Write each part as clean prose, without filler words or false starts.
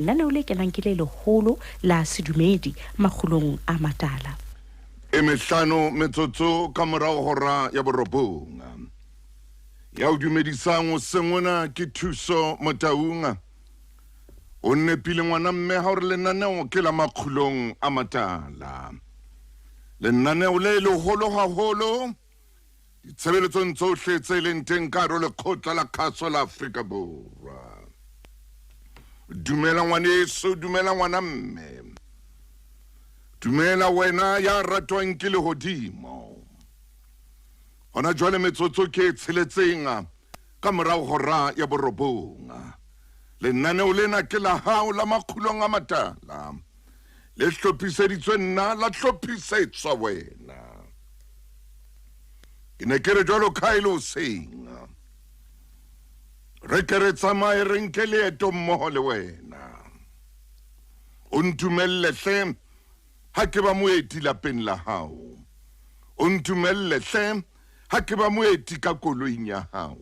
Lenaneo le kenang ke le leholo la sedumedi makgulong a matala. E mehlano metsotso ka morao hora ya borobong. Ya o dumedisang hoseng ona ke Thuso Motaung. O nepile ngwana mme ha o re lenaneo ke la makgulong a matala. Lenaneo le leholo haholo ditshebeletsong tsohle tse leng teng ka hare ho lekgotla la kgaso la Afrika Borwa. Dumela ngwaneso, dumela ngwana mme. Dumela wena ya ratwang ke lehodimo. Hona jwale metsotso ke e tsheletseng ka morao hora ya borobong. Lenaneo lena ke la hao la makgulong a matala. Le hlophiseditswe nna, la hlophisetswa wena. Ke ne ke re jwalo ka e le hoseng. Re ke re tsamaye re nke leeto mmoho le wena. O ntumelle hle ha ke ba moeti lapeng la hao. O ntumelle hle ha ke ba moeti ka koloing ya hao.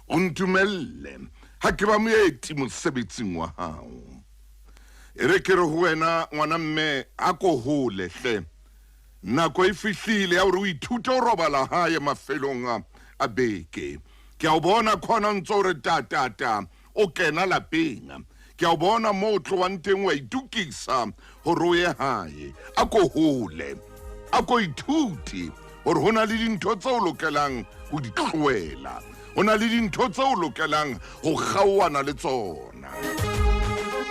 O ntumelle ha ke ba moeti mosebetsing wa hao. E re ke re ho wena ngwana mme a ko hole hle. Nako e fihlile ya hore o ithute ho robala hae mafelong a beke. Ke a o bona khona o ntse o re ta ta ta o kena lapeng. Ke a o bona moo o tlohang teng wa itokisa hore o ye hae. A ko hole, a ko ithute hore ho na le dintho tse o lokelang ho di tlohela. Ho na le dintho tse o lokelang ho kgaohana le tsona.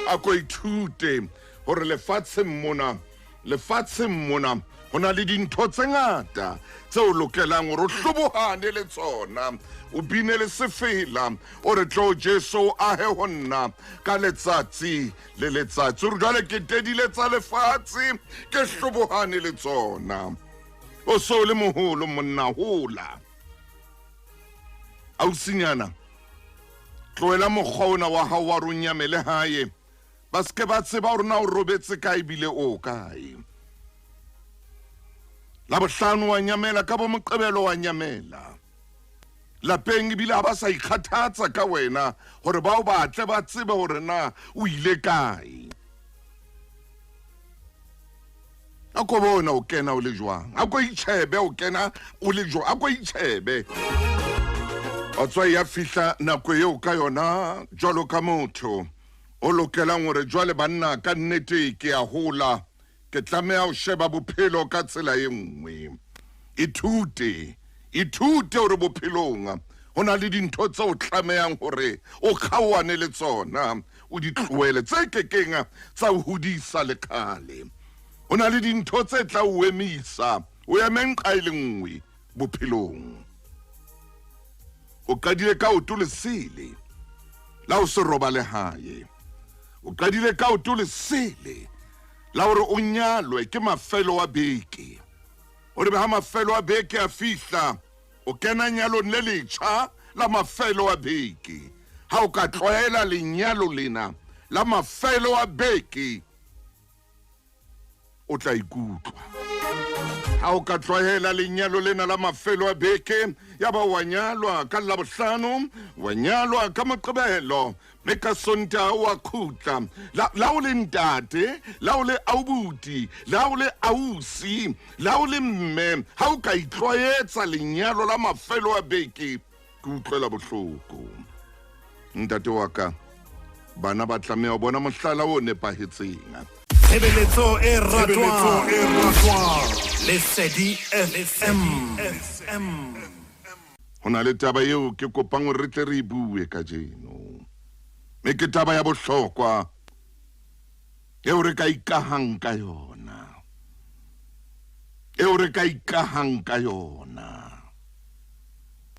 A ko ithute hore lefatsheng mona Lefatsheng mona ho na le dintho tse ngata tse o lokelang hore o hlobohane le tsona. O bine le sefela o re tlo Jesu o ahe ho nna ka letsatsi le letsatsi. O re jwale ke tedile tsa lefatshe ke hlobohane le tsona. O so le moholo monna hola. Ausinyana tlohela mokgwa ona wa hao wa re o nyamele hae. Ba se ke ba tseba hore na o robetse kae ebile o kae. Labohlano wa nyamela, ka bo Moqebelo wa nyamela. Lapeng ebile ha ba sa ikgathatsa ka wena hore ba o batle ba tsebe hore na o ile kae. A ko bona o kena o le jwang, a ko itjhebe o kena o le jwang, a ko itjhebe. Wa tswa ya fihla nako eo ka yona jwalo ka motho o lokelang hore jwale banna ka nnete ke a hola, ke tlameha ho sheba bophelo ka tsela e nngwe. Ithute, ithute hore bophelong ho na le dintho tse o tlamehang hore o kgaohane le tsona, o di tlohele, tse kekeng tsa o hodisa le kgale. Ho na le dintho tse tla o emisa, o eme nqa e le nngwe bophelong. O qadile ka oto lesele la ho se robale hae. O qadile ka oto lesele la hore o nyalwe ke mafelo a beke. O re ha mafelo a beke a fihla, o kena nyalong le letjha la mafelo a beke. Ha o ka tlwaela lenyalo lena la mafelo a beke, o tla ikutlwa. Ha o ka tlwaela lenyalo lena la mafelo a beke, ya ba wa nyalwa ka Labohlano, wa nyalwa ka Moqebelo, mme ka Sontaha wa khutla. La, la o le ntate, la o le aubuti, la o le ausi, la o le mme, ha o ka itlwaetsa lenyalo la mafelo a beke, ke utlwela bohloko. Ntate wa ka, bana ba tlameha ho bona mohlala o nepahetseng. Tshebeletso e ratwang Lesedi FM. Ho na le taba eo ke kopang hore re tle re e bue kajeno, mme ke taba ya bohlokwa eo re ka ikahang ka yona, eo re ka ikahang ka yona.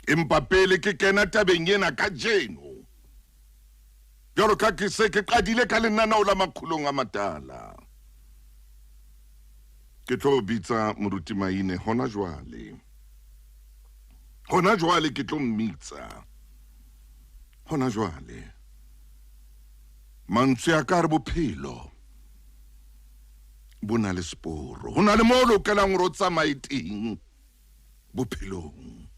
Empa pele ke kena tabeng ena kajeno, jwalo ka ke se ke qadile ka lenaneo la makgulong a matala, ke tlo bitsa Moruti Maine hona jwale. Hona jwale ke tlo mmitsa. Hona jwale. Mantswe a ka re bophelo bo na le seporo. Ho na le moo o lokelang hore o tsamaye teng bophelong.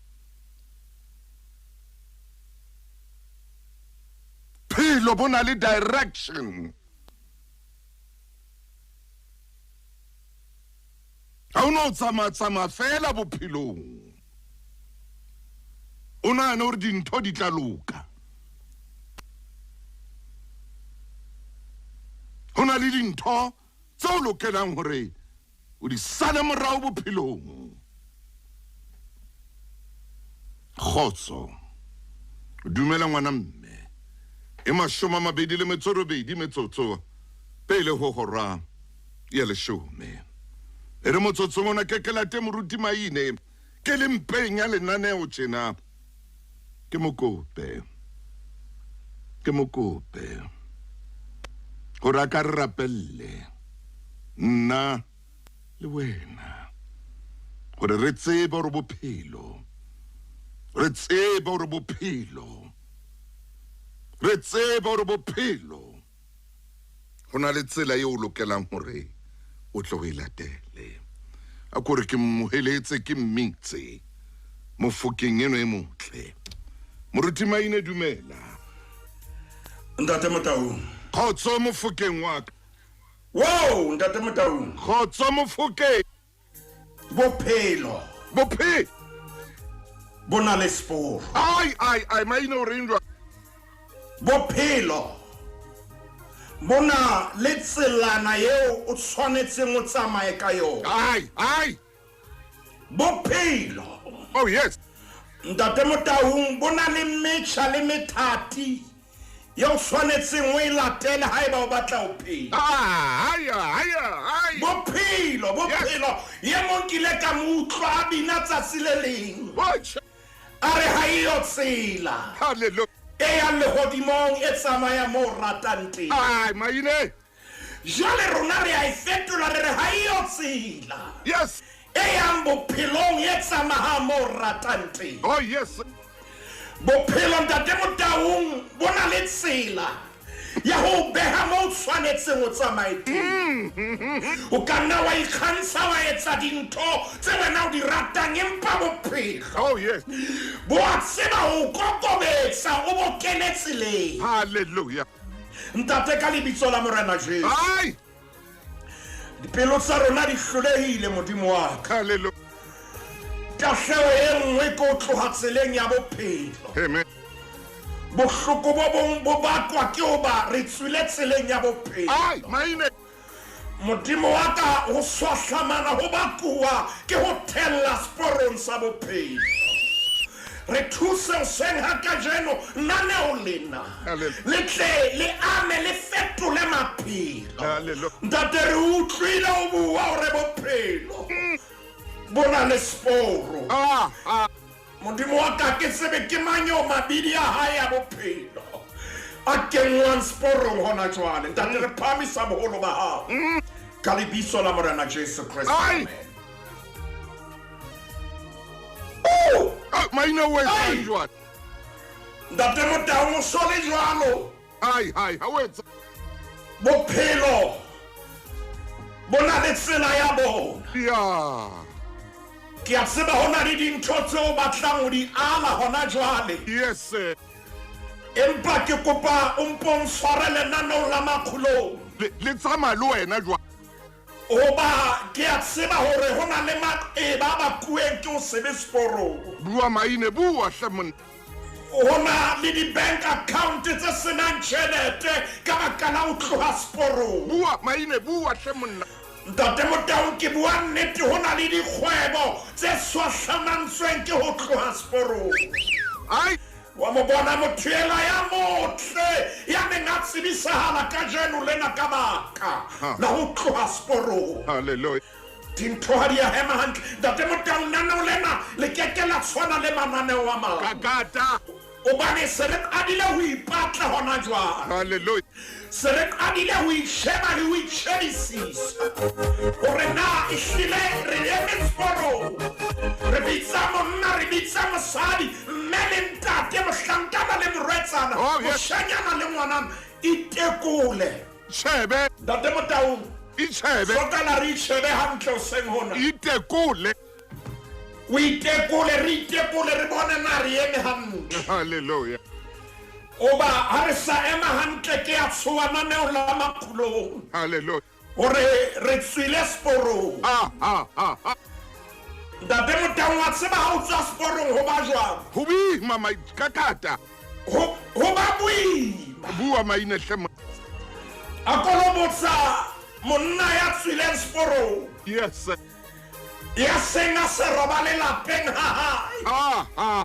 Phelo bo na le direction. Ha o no tsamaya-tsamaya fela bophelong, o nahane hore dintho di tla loka. Ho na le dintho tse o lokelang hore o di sale morao bophelong. Kgotso. Dumela ngwana mme. E 28 metsotso pele ho hora ya leshome. E re motsotsong ona ke ke late moruti Maine ke le mpeng ya lenaneo tjena. Ke mo kope. Ke mo kope hore a ka re rapelle nna le wena, hore re tsebe hore bophelo, re tsebe hore bophelo, re tsebe hore bophelo ho na le tsela eo o lokelang hore o tle o e latele. A ko re ke mmoheletse, ke mmitse mofokeng eno e motle. Moruti Maine, dumela. Ntate Motaung. Kgotso mofokeng wa ka. Wow, Ntate Motaung. Kgotso mofokeng. Bophelo. Bophelo. Bo na le seporo. Ai, ai, ai, Maine o reng jwang? Bophelo bo na le tselana eo o tshwanetseng o tsamaye ka yona. Ai, ai. Bophelo. Oh yes. Ntate Motaung, bo na le metjha le methati eo tshwanetseng o e latele haeba o batla ho phela. Ah, ai, ai, ai. Bophelo, bophelo. Ye mong ke ile ka mo utlwa a bina tsatsi le leng. Watch. A re ha eyo tsela. Hallelujah. E yang lehodimong e tsamaya mo ratang teng. Ai, Maine. Jwale rona re a e fetola re re ha eyo tsela. Yes. E yang bophelong e tsamaya mo ratang teng. Oh yes. Bophelo Ntate Motaung bo na le tsela ya ho beha mo tshwanetseng o tsamaye teng. O ka nna wa ikgantsha wa etsa dintho tse wena o di ratang, empa bophelo Oh yes. bo a tseba ho kokobetsa o bo kene tseleng. Hallelujah. Ntate, ka lebitso la Morena Jesu. Ai. Dipelo tsa rona di hlolehile, Modimo wa ka. Hallelujah. Tahleho e nngwe ke ho tloha tseleng ya bophelo. Amen. Bohloko bo bong bo bakwa ke hoba re tswile tseleng ya bophelo. Ai, Maine. Modimo wa ka, ho swahlamana ho bakuwa ke ho thella seporong sa bophelo. Re thuse hoseng ha kajeno naneo lena Hallelujah. le tle le ame le fetole maphelo. Hallelujah. Ntate, re utlwile o bua hore bophelo bo na le seporo. Ah, ah. Modimo wa ka, ke tsebe ke mang eo mabidi a hae a bophelo a kenngwang seporong hona jwale. Ntate, re phahamisa boholo ba hao ka lebitso la Morena Jesu Kreste. Ai. Amen. Oh! Ah, Maine o Ai. etsang jwang? Ntate Motaung, o so le jwalo. Ai, ai, ha o etsa. Bophelo bo na le tsela ya bona. Ya. Ke a tseba ho na le dintho tseo o batlang ho di ala hona jwale. Yes sir. Empa ke kopa o mpo ntshware lenaneong la makgolong. Le tsamaya le wena jwang? Hoba ke a tseba hore ho na le maqeba a bakuweng ke ho sebe seporong. Bua Maine, bua hle monna. Ho na le di-bank account tse senang tjhelete ka baka la ho tloha seporong. Bua Maine, bua hle monna. Ntate Motaung, ke bua nnete, ho na le dikgwebo tse swahlamantsweng ke ho tloha seporong. Ai. Wa mo bona motho ela ya motle ya neng a tsebisahala kajeno lena ka baka la ho tloha seporong. Hallelujah. Dintho ha di a hema hantle. Ntate Motaung, naneo lena le keke la tshwana le mananeo a mang. Kakata. Hobane se re qadile ho ipatla hona jwale. Hallelujah. Se re qadile ho isheba le ho itjhebisisa hore na ehlile re eme seporong. Re bitsa monna, re bitsa mosadi, mme le ntate, mohlankana le morwetsana, Oh, yes. moshanyana le ngwanana. Itekole. Tjhebe. Ntate Motaung, Itjhebe. hlokala re itjhebe hantle hoseng hona. Itekole. O itekole, re itekole, re bone na re eme hantle. Hallelujah. Oba ha re sa ema hantle ke a tshoha naneo la makgolong. Hallelujah. Hore re tswile seporong. Ha ha ha ha. Ntate Motaung wa tseba ha o tswa seporong ho ba jwang? Ho boima kakata. Ho ba boima. Bua maine hle. A kolobotsa monna ya tswileng seporong. Yes. Ya seng a se robale lapeng ha hae. Ha ha.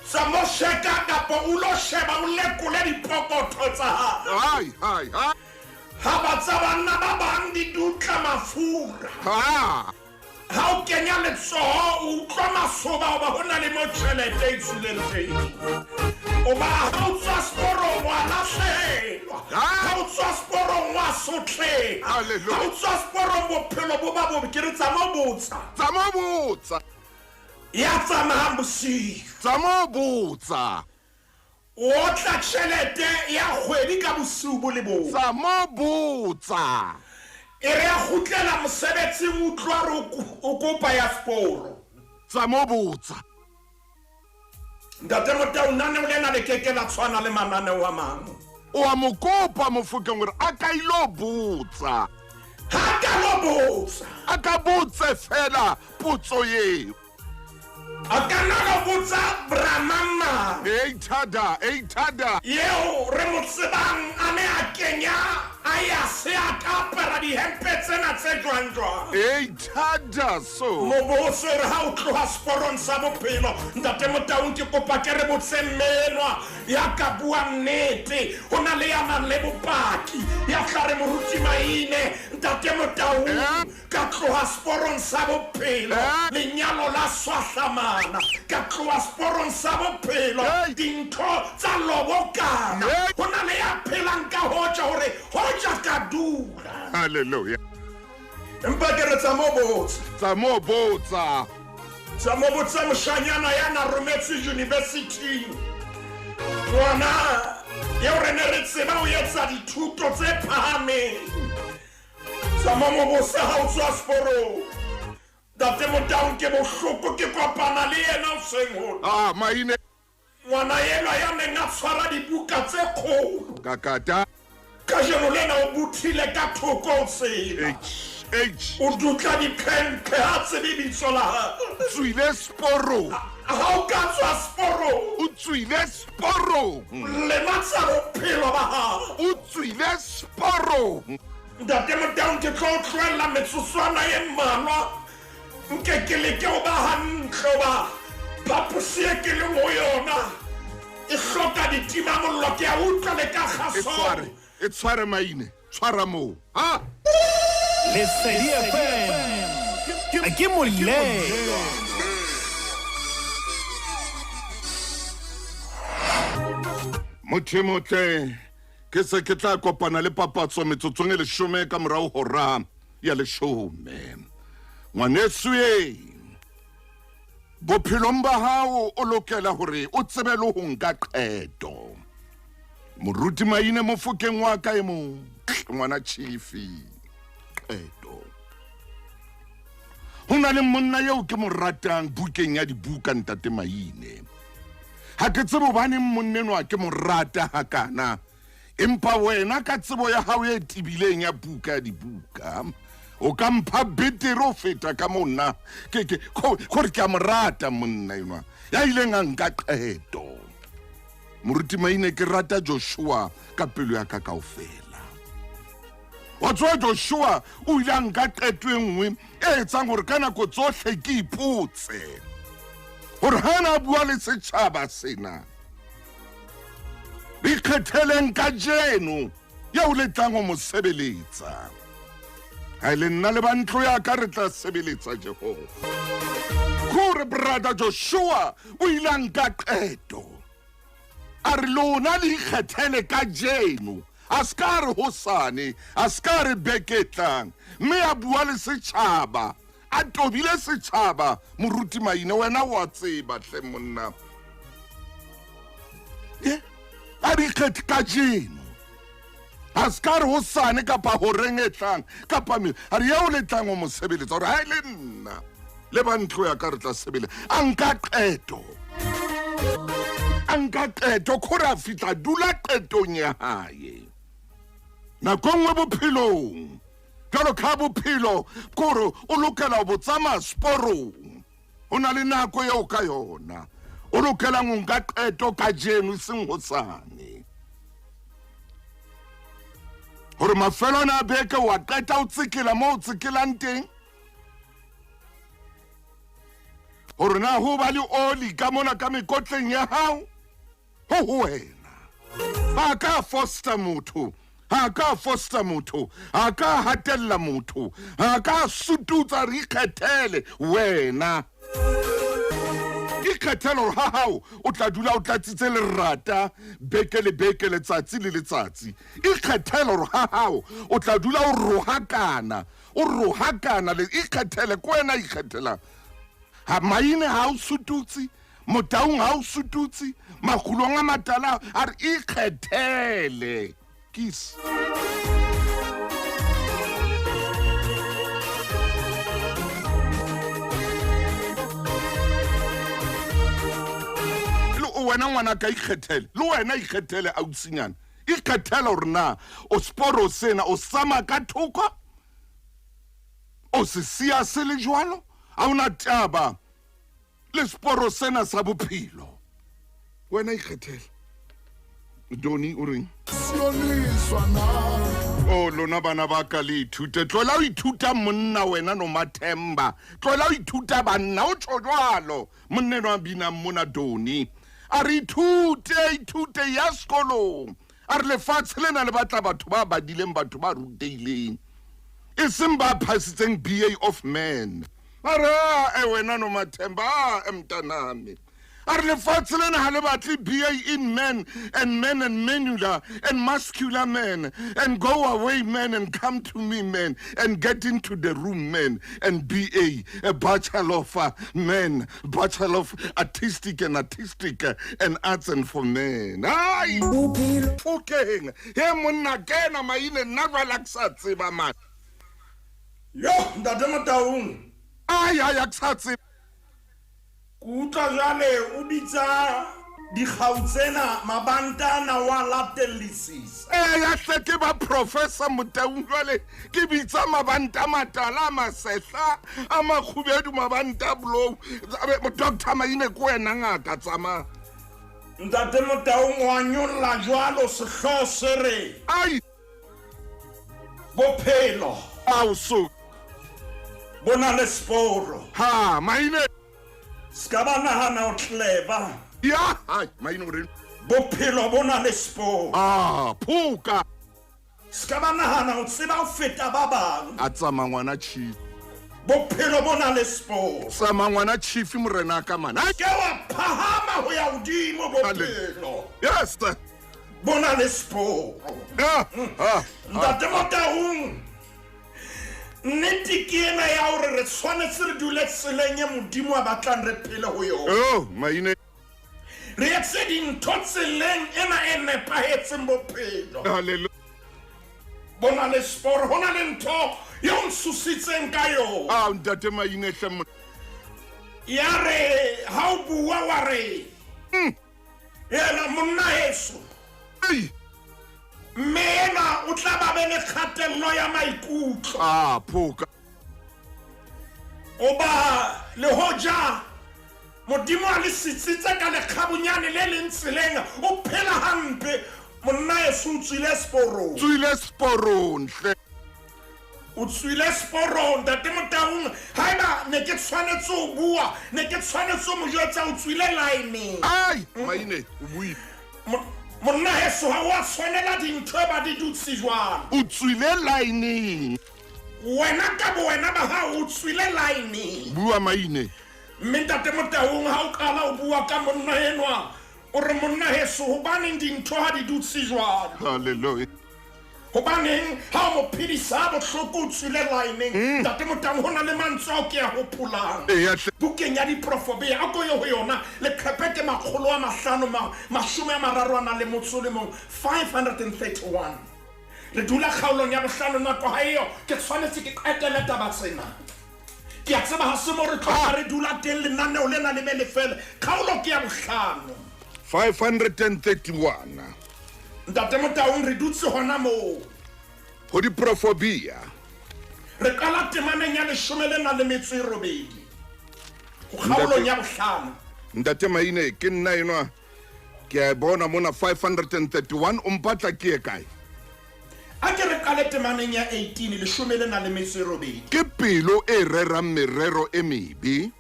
Sa mo sheka kapa o lo sheba o lekole dipokotho tsa hae. Hai hai ha. Ha ba tsa banna ba bang di dutla mafura. Ha. Ha o kenya letsoho o utlwa masoba hoba ho na le mo tjhelete e tswileng teng. Hoba ha o tswa seporong wa lahlehelwa. Ha o tswa seporong wa sotleha. Ha o tswa seporong bophelo bo ba bobe. Ke re tsamao botsa. Tsamao botsa. Ya tsamayang bosiu. Tsamao botsa. O otla tjhelete ya kgwedi ka bosiu bo le bong. Tsamao botsa. E re a kgutlela mosebetsing utlwa re o kopa ya seporo. Tsamao botsa. Ntate Motau, naneo lena le keke la tshwana le mananeo a mang. O a mo kopa Mofokeng hore a ka ilo botsa. Ha ka lo botsa. A ka botse fela potso eo. A ka nna lo botsa Brahmamma. Ei thada, ei thada. Eo re mo tsebang a ne a kenya a ya se a ka apara dihempe tsena tse jwang jwang. Ei thada so. Mo botse hore ha o tloha seporong sa bophelo, Ntate Motaung ke kopa ke re botse mmenwa ya ka buang nnete. Ho na le ya nang le bopaki ya tla re moruti Maine, Ntate Motaung ka tloha seporong sa bophelo, lenyalo la swahlamana. Ka tloha seporong sa bophelo, dintho tsa lobokana. Ho na le ya phelang ka hoja hore hoja ka dula. Hallelujah. Empa ke re tsamao botsa. Tsamao botsa. Tsamao botsa moshanyana ya na rometse university. Ngwana eo re ne re tseba o etsa dithuto tse phahameng. Tsamao mo botsa ha o tswa seporong. Ntate Motaung ke bohloko ke kopana le yena hoseng hona. Ah, maine. Ngwana enwa ya neng a tshwara dibuka tse kgolo. Kakata. Kajeno lena o buthile ka thoko ho tsela. H H. O dutla diphemphe ha tsebe bitso la hae. Tswile seporong. Ha o ka tswa seporong. O tswile seporong. Lematsa bophelo ba hao. O tswile seporong. Ntate Motaung ke tlo o tlohella metsotswana e mmalwa. Nke ke leke ho ba hantle hoba phaposi e ke leng ho yona e hloka ditimamollo. Ke a utlwa le ka kgaso. E tshware maine, tshwara moo. Ha? Lesedi FM. Ke molemo. Motho e motle, ke se ke tla kopana le papatso metsotsong e 10 ka morao hora ya 10. Ngwaneso e, bophelong ba hao o lokela hore o tsebe le ho nka qeto. Moruti Maine Mofokeng wa ka e mong, ngwana Chifi, qeto. Ho na le monna eo ke mo ratang bukeng ya dibuka Ntate Maine. Ha ke tsebe hobaneng monna enwa ke mo rata hakana, empa wena ka tsebo ya hao e tebileng ya buka ya dibuka, o ka mpha betere ho feta ka monna. Ke kore ke a mo rata monna enwa ya ileng a nka qeto. Moruti Maine ke rata Joshua ka pelo ya ka kaofela. Wa tswa Joshua o ile a nka qeto e nngwe e etsang hore ka nako tsohle ke ipotse hore ha na bua le setjhaba sena, ikgetheleng kajeno eo le tlang ho mo sebeletsa. Ha e le nna le ba ntlo ya ka re tla sebeletsa Jehova. Kore brother Joshua o ile a nka qeto. A re lona le ikgethele kajeno, a ska re hosane, a ska re beke e tlang. Mme a bua le setjhaba, a tobile setjhaba. Moruti Maine, wena wa tseba hle monna. A re ikgethe kajeno, a ska re hosane kapa horeng e tlang kapa me, a re eo le tlang ho mo sebeletsa hore ha e le nna le ba ntlo ya ka re tla sebeletsa. A nka qeto. A nka qeto, kgore a fihla dula qetong ya hae. Nako nngwe bophelong Jwalo ka bophelo kore o lokela ho bo tsamaya seporong. Ho na le nako eo ka yona o lokelang ho nka qeto kajeno, eseng hosane. Hore mafelo ana a beke wa qeta o tsekela moo o tsekelang teng. Hore na ho ba le oli ka mona ka mekotleng ya hao, ho ho wena. Ha ka foster motho, ha ka foster motho, ha ka hatella motho, ha ka sututsa, re ikgethele wena. Ikgethele hore ha hao o tla dula o tlatsitse lerata beke le beke, letsatsi le letsatsi. Ikgethele hore ha hao o tla dula o rohakana, o rohakana le ikgethele, ke wena ikgethelang. Ha maine ha o sututse, Motaung ha o sututse, makgulong a matala a re ikgethele. Kiss. Le wena ngwana ka ikgethele, le wena ikgethele ausinyana. Ikgethele hore na o sporo sena o sama ka thoko, o se siya se le jwalo, ha ona taba le sporo sena sa bophelo. Wena ikgethele. Doni o reng? O lona bana ba ka le ithute. Tlohela ho ithuta monna wena no Mathemba. Tlohela ho ithuta banna, o tjho jwalo. Monna enwa a binang mona Doni. A re ithute, ithute ya sekolong. A re lefatshe lena le batla batho ba badileng, batho ba rutehileng. E seng ba phasitseng BA of men. A re, a wena no Mathemba, a mntanami. A re lefatshe lena ha le batle BA in men and men and menular and muscular men and go away men and come to me men and get into the room men and BA, a bachelor of men, bachelor of artistic and artistic and arts and for men. Ai! Phokeng, he monna kena maine nna jwale ha ke sa tseba man. Yo, ntate Motaung. Ai, ai, ha ke sa tseba. Ke utlwa jwale o bitsa dikgau tsena mabanta ana wa latellisisa. Eya hle ke ba Professor Motaung jwale ke bitsa mabanta matala a masehla a makgubedu mabanta blou. Doctor Maine ke wena ngaka tsamaya. Ntate Motaung wa nyolla jwalo sehlooho se re. Ai. Bophelo. Ao so. Bo na le sporo. Ha, Maine. Ska ba nahana o clever. Ya, hai, Maine o reng? Bophelo bo na le sporo. Ah, phoka. Ska ba nahana o tseba ho feta ba bang. A tsamaya ngwana chief. Bophelo bo na le sporo. Tsamaya ngwana chief morena ka man. Ke wa phahama ho ya hodimo bophelo. Yes. Bo na le sporo. Ah, ah, Ntate Motaung, nnete ke ena ya hore re tshwanetse re dule tseleng e Modimo a batlang re phele ho yona. Oh, Maine. Re etse dintho tseleng ena e nepahetseng bophelo. Hallelujah. Bo na le sporo, ho na le ntho eo nsusitseng ka yona. Ah, ntate Maine hle mo. Ya re ha o bua wa re. Yena monna heso. Ei. Mme ena o tla ba be le kgatello ya maikutlo. Ah, phoka. O ba le hoja Modimo a le sitsitse ka lekgabunyane le leng tseleng, o phela hampe. Monna heso o tswile seporong. Tswile seporong hle. O tswile seporong ntate Motaung. Haeba ne ke tshwanetse ho bua, ne ke tshwanetse ho mo jwetsa o tswile line. Ai, Maine, o buile. Monna heso ha wa tshwanela dintho e ba di dutse jwalo. O tswile line. Wena ka bo wena ba hao o tswile line. Bua Maine. Mme ntate Motaung ha o qala o bua ka monna enwa, o re monna heso hobaneng dintho ha di dutse jwalo. Hallelujah. Hobaneng ha o mo phedisa ha bohloko o tswile line-eng? Ntate Motaung, ho na le mantswe ao ke a hopolang. Eya hle. Bukeng ya Diprofobea, a ko ye ho yona, leqhepe ke 531, 531. Re dula kgaolong ya bohlano, nako ha eyo, ke tshwanetse ke qetele taba tsena. Ke a tseba ha se mo re tloga re dula teng lenaneo lena le be le fele. Kgaolo ke ya bohlano. 531. Ntate Motaung, re dutse hona moo. Ho diprofobia. Re qala temaneng ya leshome le nang le metso e robedi kgaolong ya bohlano. Ntate Maine, ke nna enwa, ke a e bona mona 531. O mpatla ke ye kae? A ke re qale temaneng ya 18, leshome le nang le metso e robedi. Ke pelo e rerang merero e mebe.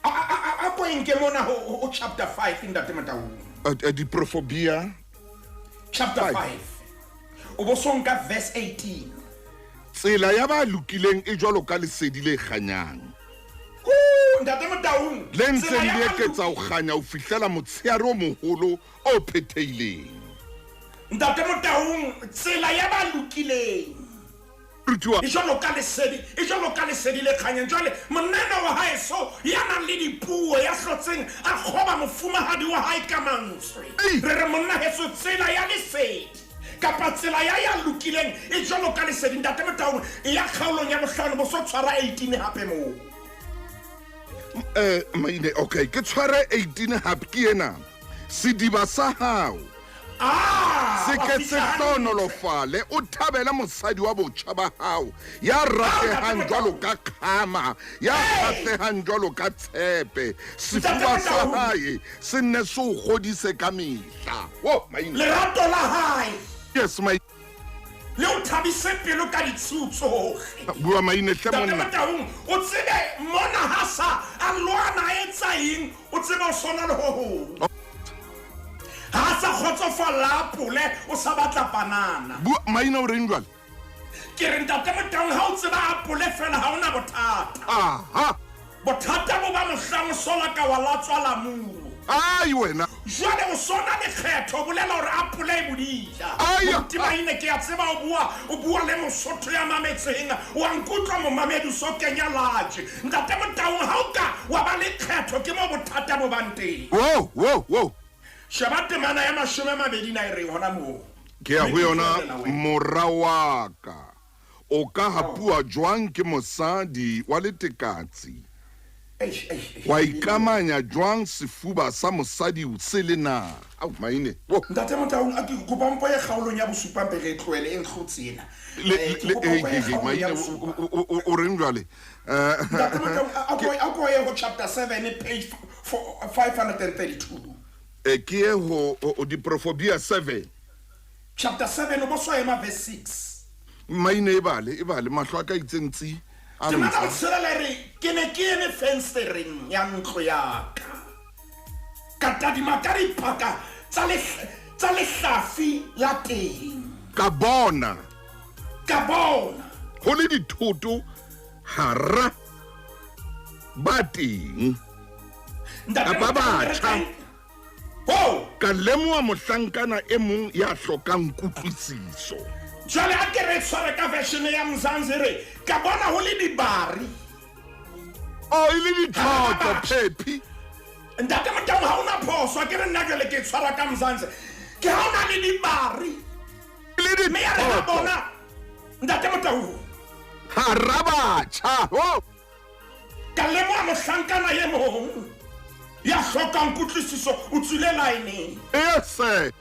A ko e nke mona ho chapter 5, Ntate Motaung. Diprofobia chapter 5, o bo so nka verse 18. Tsela ya ba lokileng e jwalo ka lesedi le kganyang, Ntate Motaung, le ntseng le eketsa ho kganya ho fihlela motsheare o moholo o phethehileng. Ntate Motaung, tsela ya ba lokileng Rutuwa. e jwalo ka lesedi, e jwalo ka lesedi le kganyang. Jwale monna enwa wa haeso ya nang le dipuo, ya hlotseng a kgoba mofumahadi wa hae ka mantswe, re re monna heso, tsela ya lesedi kapa tsela ya ya lokileng e jwalo ka lesedi. Ntate Motaung, e ya kgaolong ya bohlano, bo so tshwara 18 hape moo. Maine, okay, ke tshware 18 hape. Ke ena: sediba sa hao se ke se hlohonolofale, o thabele mosadi wa botjha ba hao, ya ratehang jwalo ka kgama, ya kgahlehang jwalo ka tshepe. Sefuba sa hae se nne se o kgodise ka mehla. Wo, Maine. Lerato la hae Yes, my le o thabise pelo ka ditshiu tsohle. Bua, Maine, hle. Ntate Monna. Motaung, o tsebe mona ha sa a lwana, a etsa eng, o tsebe o sona le ho hong. Ha sa kgotsofalla apole, o sa batla banana. Bua, Maine, o reng jwale? Ke re, Ntate Motaung, ha o tseba apole fela, ha ona bothata. Aha. Bothata bo ba mohlang o sola ka wa latswa lamunu. Ai, wena. Jwale o sona lekgetho, bolela hore apole e bodila. Ai. Moruti Maine, ke a tseba o bua, o bua le Mosotho ya mametseng. Wa nkutlwa, momamedi, o so kenya laje. Ntate Motaung, ha o ka wa ba lekgetho, ke mo bothata bo bang teng. Wo, wo, wo. Sheba temana ya 20 na e reng hona moo. Ke ya ho Mme ke yona. tlohela wena. Mora wa ka, o ka hapuwa jwang ke mosadi wa letekatsi? Eish, eish, eish. Wa ikamanya jwang sefuba sa mosadi o sele na? Ao, Maine, wo. Ntate Motaung, a ke kopa mpo e kgaolong ya bosupa mpe re e tlohele, e ntlhotse ena. Ke kopa mpo e kgaolong Maine, ya bosupa. o reng jwale? Ntate Motaung, a ko ye ho chapter 7, page 532. Ke ye ho Diprofobia 7. Chapter 7, o bo so ema verse 6. Maine, e bale, e bale, mahlo a ka itseng tsi a Temana ntsha. botshelela re: ke ne ke eme fenstereng ya ntlo ya ka, ka tadima ka dipaka tsa lehlafi la teng. Ka bona. Ka bona. Ho le dithoto hara ba teng. Ntate Kapa Motaung, re batjha. Ho! Ka lemoha mohlankana e mong ya hlokang kutlwisiso. Jwale a ke re tshware ka version ya Mzansi, re ka bona ho le dibari. Oh, e le dithotho, Phephi. Ntate Motaung, ha ona phoso, a ke re nna jwale ke tshwara ka Mzansi. Ke ha ona le dibari. E le Mme ya re ha dithotho. bona, Ntate Motaung. Hara batjha. Ho! Ka lemoha mohlankana e mong ya hlokang kutlwisiso, o tswile line-eng. Yes, sir.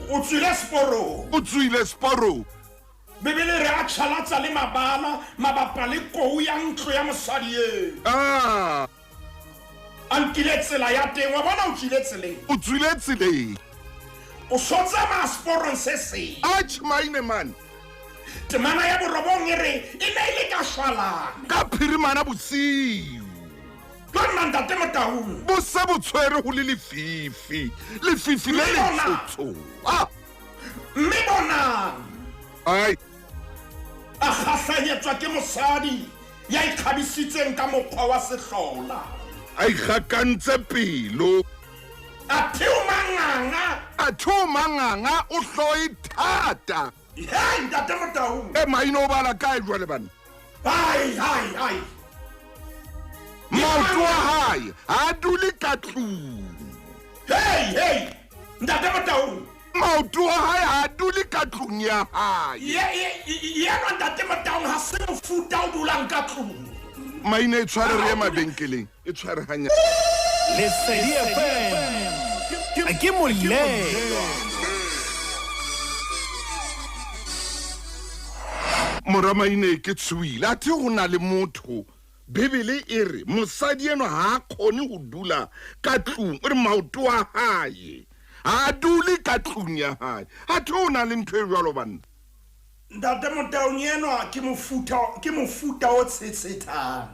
O tswile seporong. O tswile seporong. Bibele re a tjhalatsa le mabala mabapa le kou ya ntlo ya mosadi eo. A nkile tsela ya teng, wa bona, o tswile tseleng. O tswile tseleng. O so tsamaya seporong se seng. Atjhe, Maine, man. Temana ya borobong e re e ne e le ka shwalane. Ka phirimana bosiu. Ka nna, Ntate Motaung. Bo se bo tshwere ho le lefifi. Lefifi le Mme bona. letshotsho. Mme bonang. Ai. A kgahlanyetswa ke mosadi ya ikgabisitseng ka mokgwa wa sehlola. A ikgakantse pelo. A theo manganga. A theo manganga, o hloe thata. Hei, Ntate Motaung. E, Maine, o bala kae jwale, bana? Ai, ai, ai. Maoto a hae ha a dule ka tlung. Hei, hei, Ntate Motaung. Maoto a hae ha a dule ka tlung ya hae. Yenwa, Ntate Motaung, ha se mofuta o dulang ka tlung. Maine, e tshware, re ye mabenkeleng, e tshware hanya. Lesedi FM ke molelwa. Mora Maine ke tshohile, athe ho na le motho. Bibele e re mosadi enwa ha a kgone ho dula ka tlung, o re maoto a hae ha a dule ka tlung ya hae. Athe ho na le ntho e jwalo banna. Ntate Motaung enwa ke mofuta ke mofuta o tshetshethang.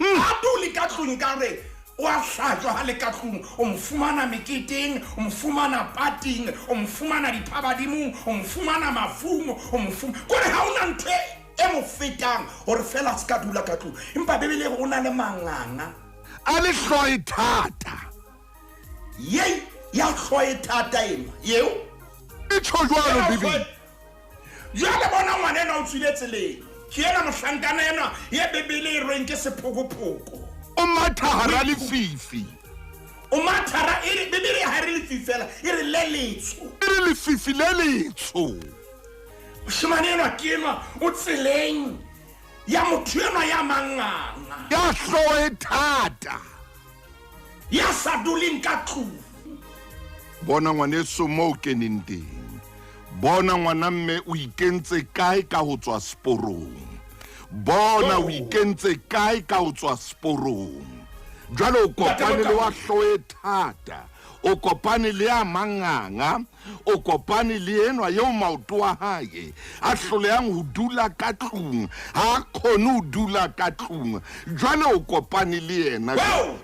Ha dule ka tlung ka re o a hlajwa ha le ka tlung, o mo fumana meketeng, o mo fumana pating, o mo fumana diphabadimong, o mo fumana mafung, o mo fumana kore ha ona ntho e mo fetang hore fela a se ka dula ka tlung. Empa Bibele e re o na le manganga. A le hloe thata. Yei, ya hloe thata enwa, yeo. E tjho jwalo Bibele. Jwale bona ngwana enwa o tswile tseleng. Ke ena mohlankana enwa ye Bibele e reng ke sephokophoko. O matha hara lefifi. O matha hara, e re, Bibele ha e re lefifi fela, e re le letsho. E re lefifi le letsho. Moshemane enwa ke enwa o tseleng ya motho enwa ya manganga. Ya hlooho e thata. Ya sa duleng ka tlung. Bona ngwaneso mo o keneng teng. Bona ngwana mme o ikentse kae ka ho tswa seporong. Bona o ikentse kae ka ho tswa seporong. Jwale o kopane le wa hlooho e thata. O kopane le ya manganga. O kopane le enwa eo maoto a hae a hlolehang ho dula ka tlung, ha a kgone ho dula ka tlung. Jwale o kopane le yena.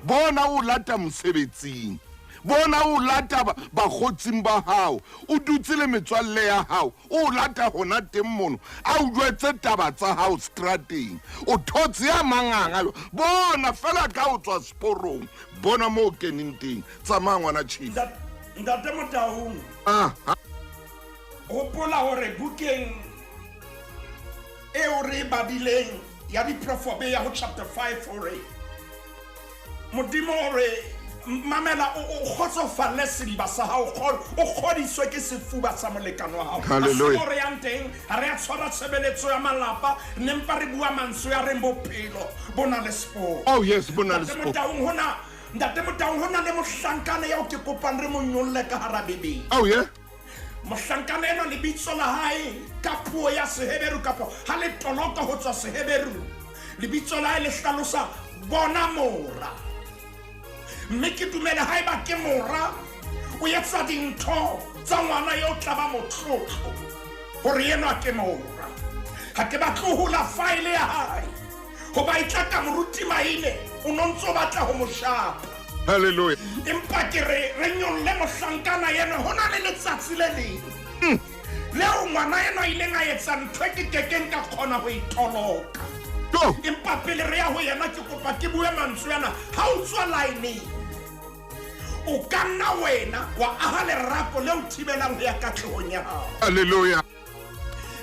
Bona o lata mosebetsing. Bona o lata bakgotsing ba hao. O dutse le metswalle ya hao. O lata hona teng mono. A o jwetse taba tsa hao strateng. O thotse ya manganga. Bona fela ka o tswa seporong. Bona moo o keneng teng. Tsamaya ngwana Chief. Ntate Motaung. Ah. Hopola hore bukeng eo re e badileng ya Diprofobe ya ho chapter 5 hore Modimo o re mamela o kgotsofalle sediba sa hao, o kgodiswe ke sefuba sa molekane wa hao. Hallelujah. Ha se mo re yang teng, ha re a tshwara tshebeletso ya malapa, ne mpa re bua mantswe a reng bophelo bo na le seporo. Oh yes, bo na le Ntate seporo. Motaung, hona Ntate Motaung, ho na le mohlankana eo ke kopang re mo nyolle ka hara Bibele. Oh yeah. Mohlankana enwa lebitso la hae ka puo ya Seheberu kapa ha le toloka ho tswa Seheberu, lebitso la hae le hlalosa bona mora. Mme ke dumela haeba ke mora, o etsa dintho tsa ngwana eo tla ba motlotlo hore enwa ke mora. Ha ke batle ho hula faele ya hae hoba e tla ka moruti Maine, o no ntso batla ho mo shapa. Hallelujah. Empa ke re re nyolle mohlankana enwa, ho na le letsatsi le leng leo ngwana enwa a ileng a etsa ntho e ke kekeng ka kgona ho e toloka. Go. Empa pele re ya ho yena ke kopa ke bue mantswe ana. Ha o tswa line, o ka nna wena wa aha lerako le o thibelang ho ya katlehong ya hao. Hallelujah.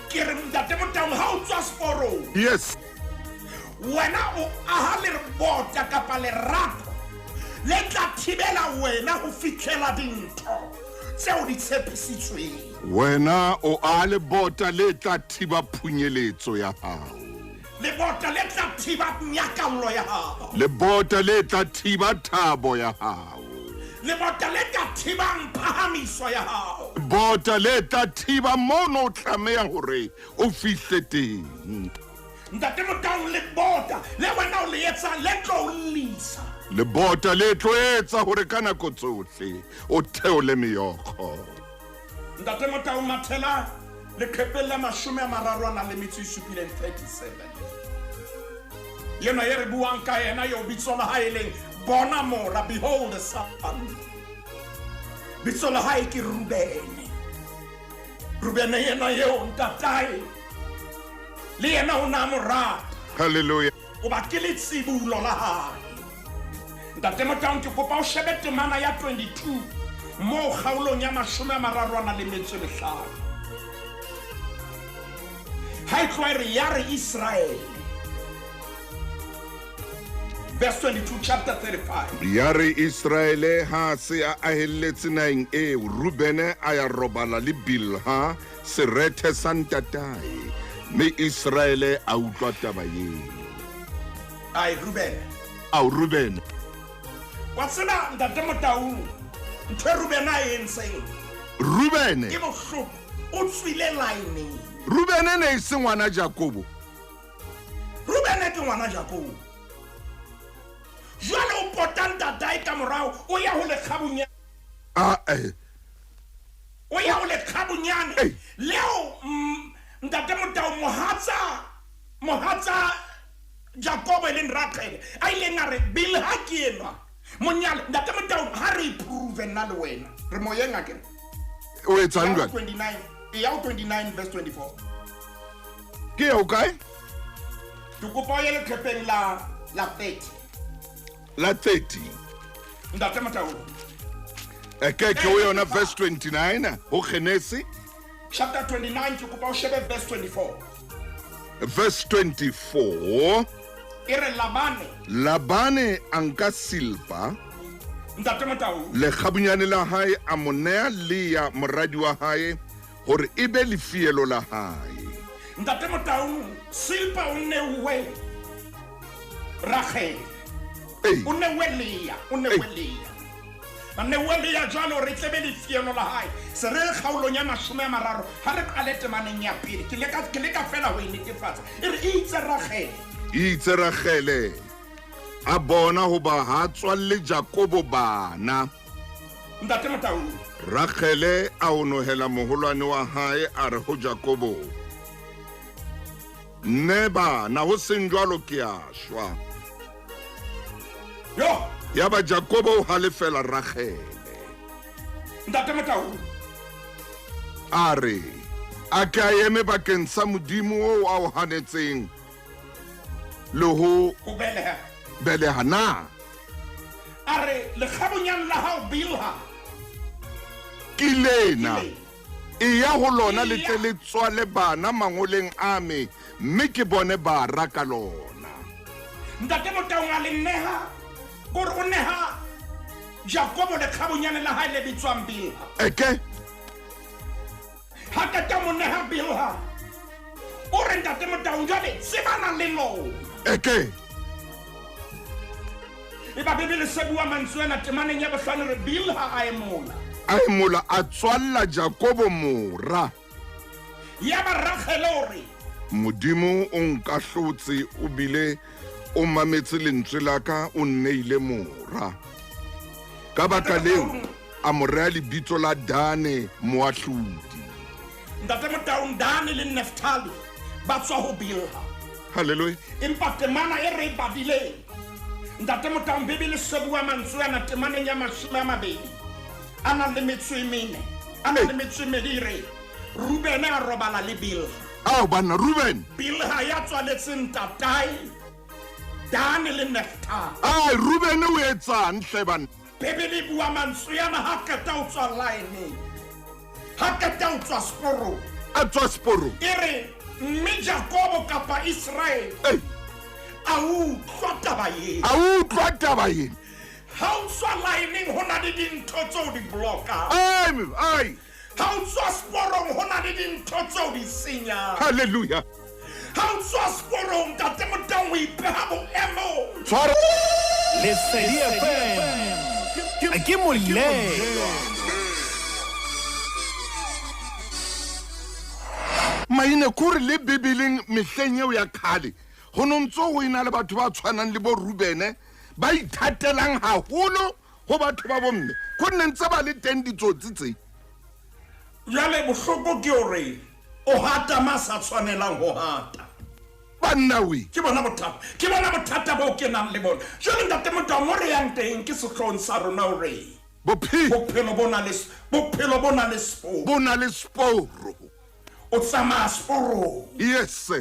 Ke re Ntate Motaung, ha o tswa seporong, Yes. wena o aha lebota kapa lerako le tla thibela wena ho fihlela dintho tseo di tshepisitsweng. Wena o aha lebota le tla thiba phunyeletso ya hao. Lebota le tla thiba nyakallo ya hao. Lebota le tla thiba thabo ya hao. Lebota le tla thibang phahamiso ya hao. Lebota le tla thiba mono o tlameha hore o fihle teng. Ntate Motaung, lebota le wena o le etsang le tlo o llisa. Lebota le tlo etsa hore ka nako tsohle o theole meokgo. Ntate Motaung, mathela leqhepeng la 37 37. Yena ye re buang ka yena eo bitso la hae leng bona mora, behold the son. Bitso la hae ke Rubene. Rubene yena eo ntatae le yena o na mo rata. Hallelujah. Hoba ke letsibulo la hae. Ntate Motaung, ke kopa o shebe temana ya 22 moo kgaolong ya 35. Ha e tloha e re ya re Israele. Verse 22, chapter 35. Ya re Israele ha se a ahelletse naheng eo, Rubene a ya robala le Bilha, serethe sa ntatae, mme Israele a utlwa taba eo. Ai, Rubene. Ao, Rubene. Wa tseba, Ntate Motaung, ntho e Rubene a e entseng. Rubene. Ke bohloko, o tswile line. Rubene ne e se ngwana Jakobo. Rubene ke ngwana Jakobo. Jwale o pota ntatae ka morao, o ya ho lekgabunyane. Ah, eh. O ya ho lekgabunyane leo ntate Motau mohatsa Jakobo e leng Ragele a ileng a re Bilha ke enwa monyale. Ntate Motau, ha re prove nna le wena re moyeng akere. O etsang jwale? 29 e ya 29 verse 24. Ke eo kae? Ke kopa o ye leqepheng la 30. La 30. Ntate Motau. Ke o yona verse 29 ho Genesi chapter 29, ke kopa o shebe verse 24. Verse 24. E re Labane. Labane a nka Silpa. Ntate Motau. Lekgabunyane la hae a mo nea Lea moradi wa hae hore e be lefielo la hae. Ntate Motau, Silpa o neuwe Ragele. O neuwe Lea, o neuwe Lea. A neuwe Lea jwalo re tlebe lefielo la hae. Se re kgaolong ya 30 ha re qale temaneng ya pele. Ke leka fela ho e netefatsa. E re itse Ragele. Itse Ragele a bona hoba ha tswalle Jakobo bana. Ntate Motau. Ragele a onohela moholwane wa hae a re ho Jakobo, nne bana ho seng jwalo ke a shwa. Yo. Yaba Jakobo o halefela Ragele. Ntate Motau. A re a ke a eme bakeng sa Modimo oo a o hanetseng le ho beleha na. A re lekgabunyane la hao Bilha ke lena, e ya ho lona le tle le tswale bana mangoleng a me, mme ke bone bara ka lona. Ntate Motau a le neha, kore o neha Jakobo lekgabunyane la hae le bitswang Bilha. Eke ha qeta mo neha Bilha, o re ntate Motau jwale tsebana le lona. Eke e ba Bibele se bua mantswe ana temaneng ya bohlano re Bilha a emola. A emola a tswalla Jakobo mora. Yaba Ragele o re Modimo o nkahlotse o bile o mametse lentswe la ka, o nneile mora. Ka baka leo a mo rea lebitso la Dane moahlodi. Ntate Motau, Dane le Neftali ba tswa ho Bilha. Hallelujah. Empa temana e re badileng Ntate Motau, Bibele se bua mantswe ana temaneng ya 20 a nang le metso e mene, a nang le metso e medi, re Rubene a robala le Bilha. Ao banna, Ruben. Bilha ya tswaletseng ntatae Dane le Neftali. Ai, Ruben o etsang hle banna? Bibele e bua mantswe ana ha qeta ho tswa line, ha qeta ho tswa seporong. A tswa seporong. E re mme Jakobo kapa Israel a utlwa taba ena. A utlwa taba ena. Ha o tswa lineng ho na le dintho tseo di blokang. Ai. Ha o tswa seporong ho na le dintho tseo di senyang. Hallelujah. Ha o tswa seporong ntate Motau o ipeha boemong. Tshwara. Lesedi FM ke molemo. Maine kore le Bibeleng mehleng eo ya kgale ho no ntso ho ena le batho ba tshwanang le bo Rubene ba ithatelang haholo ho batho ba bomme, go nne ntse ba le teng ditsotsi tse. Jwale bohloko ke hore o hata ma sa tshwanelang ho hata. Banna we. Ke bona bothata. Ke bona bothata bo ke nang le bona. Jwale ntate Motau, mo re yang teng ke sehloohong sa rona hore bophelo bo na le sporo. Bo na le sporo. O tsamaya seporong. Yes.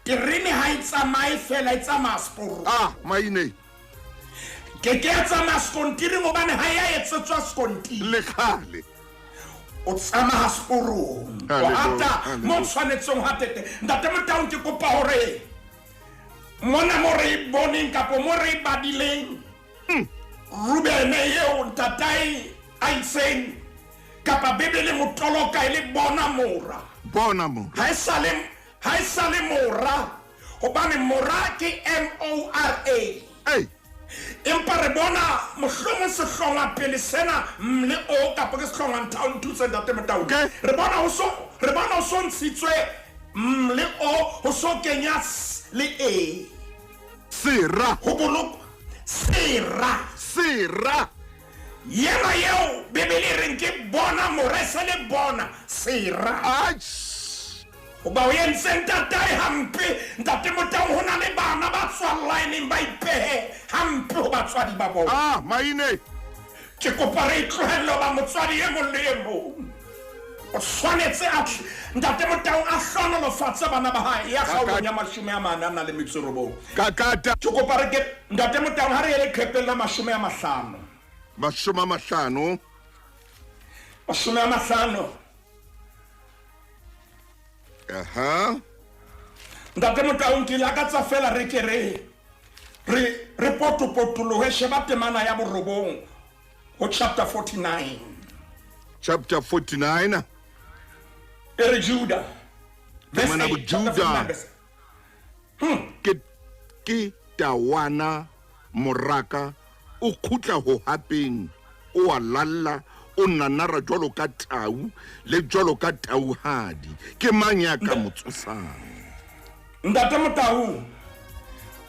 Terene ha e tsamaye fela, e tsamaya seporong. Ah, maine. Ke ke tsamaya sekontiring hobane ha ya etsetswa sekontiri. Le kgale. O tsamaya seporong. O hata mo tshwanetseng ho tete. Ntate Motau, ke kopa hore mona mo re boneng kapa mo re badileng Rubene eo ntatae a itseng kapa Bibele motoloka e le bona mora. Bona mora. Ha e sale mora, hobane mora ke M-O-R-A. Ei. Empa re bona mohlomong sehlongwa pele sena M le O kapa ke sehlongwa ntha o nthuse ntate Motaung. Re bona ho so re bona ho so ntshitswe M le O ho so kenya S le E. Sera. Ho bolokwa sera. Sera. Yena eo Bibele e reng ke bona mora e se le bona sera. Atjh. Hoba o entse ntatae hampe, ntate Motaung ho na le bana ba tswang laeneng ba ipehe hampe ho batswadi ba bona. Ah, maine. Ke kopa re e tlohelle hoba motswadi e mong le e mong o tshwanetse a ntate Motaung a hlohonolofatse bana ba hae ya kgaolong ya 49. Kakata. Ke kopa re ke ntate Motaung ha re ye leqhepeng la 50. 50. 50. Aha. Ntate Motaung ke lakatsa fela re ke re re re potopotolohe sheba temana ya borobong ho chapter 49. Chapter 49. E re Juda. Verse Temana 8, chapter boJuda. 49, verse Ke ke tawana moraka o khutla ho hapeng o a lalla o nanara jwalo ka tau le jwalo ka tauhadi ke mang ya ka mo tsosang? Ntate Motaung,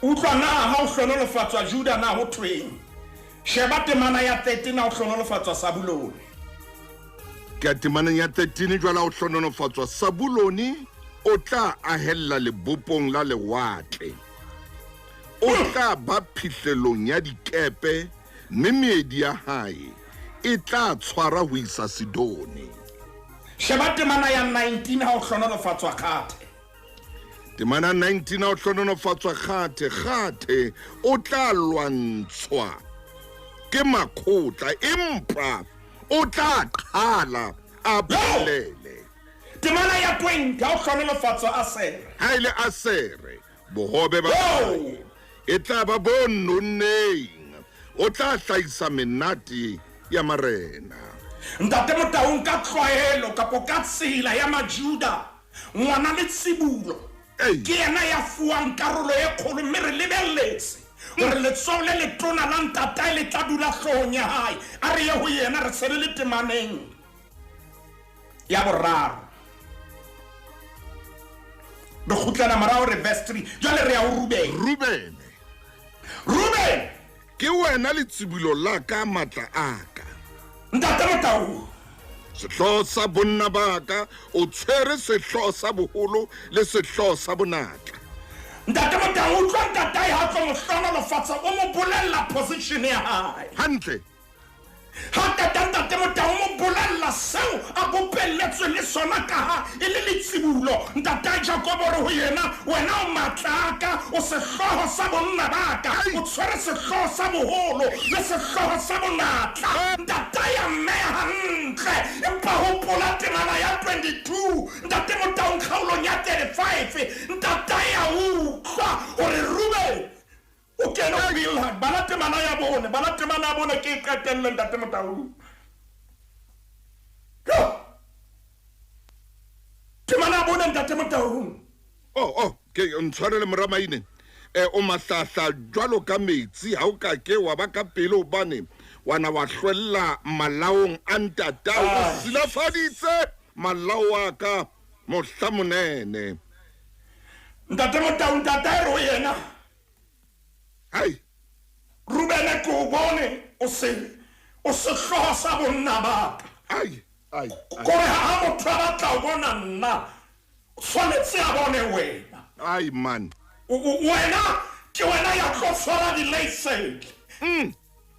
utlwa na ha o hlonolofatswa Juda na ho thweng? Sheba temana ya 13 ha o hlonolofatswa Sabulone. Ke a temaneng ya 13 jwale ha o hlonolofatswa Sabulone o tla ahella lebopong la lewatle. O tla ba phihlelong ya dikepe mme meedi ya hae e tla tshwara ho isa Sidone. Sheba temana ya 19 ha o hlonolofatswa Kgathe. Temana 19 ha o hlonolofatswa Kgathe, Kgathe o tla lwantshwa ke makhotla empa o tla qhala a phelele. Temana ya 20 ha o hlonolofatswa Asere. Ha ile Asere bohobe ba hae e tla ba bo nonneng, o tla hlahisa menate ya marena. Ntate Motaung ka tlwaelo kapo ka tsela ya Majuda ngwana le tsibulo ke yena ya fuwang karolo e kgolo mme re lebelletse hore letsoho le letona la ntatae le tla dula hloohong ya hae. A re ye ho yena re se re le temaneng ya boraro. Re kgutlela morao re verse 3. Jwale re ya ho Ruben. Ruben. Ruben. Ke wena letsibolo la ka matla a ka. Ntate Motaung. Sehlooho sa bonna ba ka, o tshwere sehlooho sa boholo le sehlooho sa bonatla. Ntate Motaung utlwa ntatae ha tlo mo hlonolofatsa o mo bolella position ya hae. Hantle. Ha tata ntate Motaung mo bolella seo a bopelletswe le sona ka ha e le letsibulo. Ntatae Jakobo re ho yena, wena o matla a ka, o sehlooho sa bonna ba ka, o tshwere sehlooho sa boholo le sehlooho sa bonatla. Ntatae a mmeha hantle, empa hopola temana ya 22 ntate Motaung kgaolong ya 35 ntatae a utlwa hore Ruben o kene ho Bilha. Bala temana ya bone, bala temana ya bone ke e qetelle ntate Motaung. Temana ya bone ntate Motaung. Oh, ke ntshwarele mora Maine. O mahlahla jwalo ka metsi ha o ka ke wa ba ka pele hobane wana wa hlwella malaong a ntatao, o silafaditse malao a ka mohla monene. Ntate Motaung, ntatae re ho yena, Hai. Ruben ke o bone o sehlooho sa bonna ba ka. Ai, ai. Kore ha motho a batla ho bona nna, o tshwanetse a bone wena. Ai man. Wena ke wena ya tlo tshwara di-license.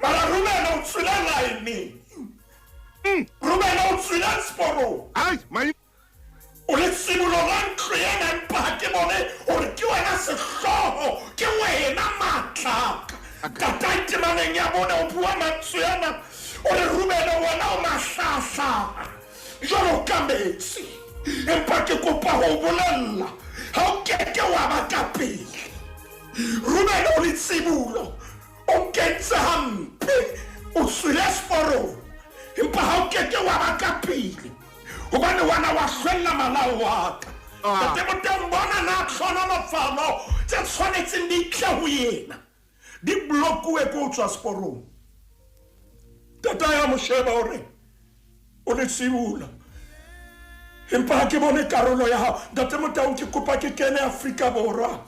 Mara Ruben o tswile line. Ruben o tswile seporong. Ai, mai. O letsibolo la ntlo ena empa ha ke bone hore ke wena sehlooho, ke wena matla. Tatae temaneng ya bone o bua mantswe ana, o re Ruben wena o mahlahla jwalo ka metsi. Empa ke kopa ho bolella, ha o keke wa ba ka pele. Ruben o letsibulo, o nkentse hampe, o tswile seporong, empa ha o keke wa ba ka pele. Hobane wana wa hlwella malao wa ka. Ntate Motaung bona na tlhonolofalo tse tshwanetseng di tle ho yena. Di blockuwe ke ho tswa seporong. Tata ya mo sheba o re, O letsibula. Empa ha ke bone karolo ya hao. Ntate Motaung ke kopa ke kene Afrika Borwa.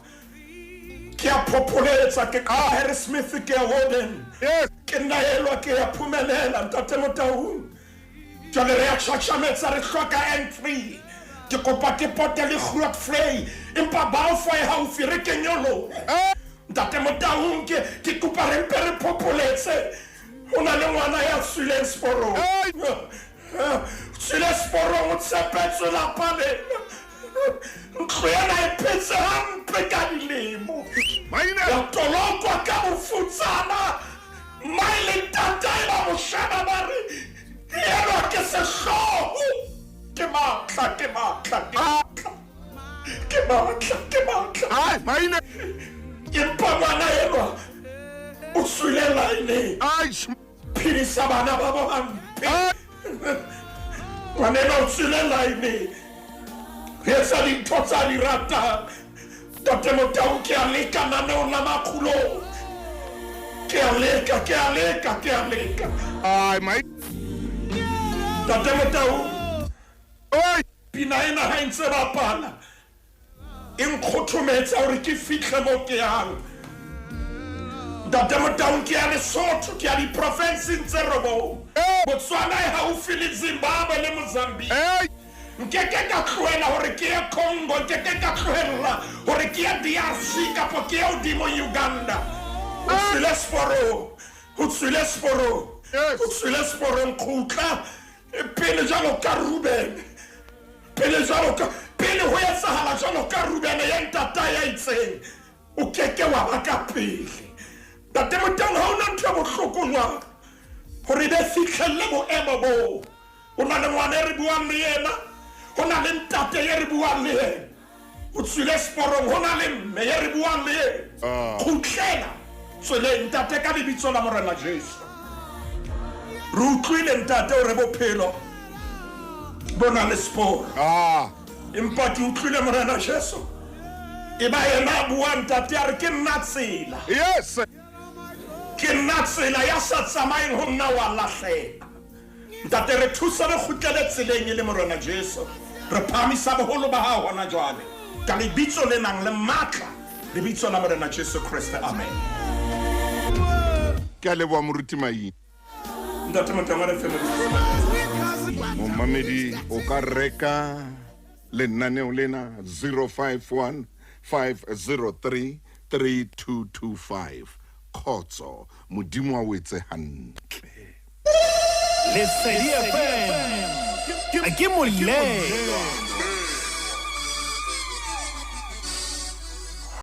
Ke a phopholetsa ke ka Harrismith ke ya Warden. Ke nna elwa ke ya phumelela Ntate Motaung. Jwale re a tjhatjhametsa re hloka N3. Ke kopa ke pote le Grootvlei empa Balfour e haufi re kenyolohe. Ntate Motaung ke ke kopa re mpe re phopholetse. Ho na le ngwana ya tswileng seporong. Tswile seporong o tshepetswe lapa lena. Ntlo ena e phetse hampe ka dilemo. Ya tolokwa ka bofutsana. Mmae le ntatae ba mo sheba ba re, Enwa ke sehloho. Ke matla, ke matla, ke matla. Ke matla, ke matla. Empa ngwana enwa o tswile laeneng. Phedisa bana ba bo hampe. Ngwanenwa o tswile laeneng. Re etsa dintho tsa di ratang. Ntate Motau, ke a leka naneong la Makgulong. Ke a leka, ke a leka, ke a leka. Ntate Motau, pina ena ha e ntse bapala e nkgothometsa hore ke fihle mo ke yang. Ntate Motaung, ke ya Lesotho, ke ya diprofenseng tse robong. Botswana e haufi le Zimbabwe le Mozambique. Nkeke ka tlohela hore ke ye Congo, nkeke ka tlohella hore ke ye DRC kapo ke ye hodimo Uganda. O tswile seporong, o tswile seporong, o tswile seporong. Kgutla pele jwalo ka Rubene, pele jwalo ka, pele ho etsahala jwalo ka Rubene ya ntatae ya itseng, o keke wa ba ka pele. Ntate Motaung, ha hona ntho e bohloko jwalo hore be fihlelle boemo boo. Ho na le ngwana e re buang le yena, ho na le ntate ye re buang le yena. O tswile seporong, ho na le mme ye re buang le yena. Kgutlela tseleng, ntate, ka lebitso la Morena Jesu. Re utlwile, ntate, hore bophelo bo na le seporo. Empa ke utlwile Morena Jesu e ba yena a bua, ntate, a re, Ke nna tsela. Ke nna tsela, ya sa tsamayeng ho nna wa lahleha. Ntate, re thuse re kgutlele tseleng e le Morena Jesu. Re phahamisa boholo ba hao hona jwale, ka Lebitso le nang le matla, Lebitso la Morena Jesu Kreste. Amen. Ke a leboha Moruti Maine. Ntate Motama, re fe Modimo. Momamedi o ka reka lenaneo lena 051 503 3225. Khotso, Modimo a o etse hantle. Lesedi FM ke molelwa.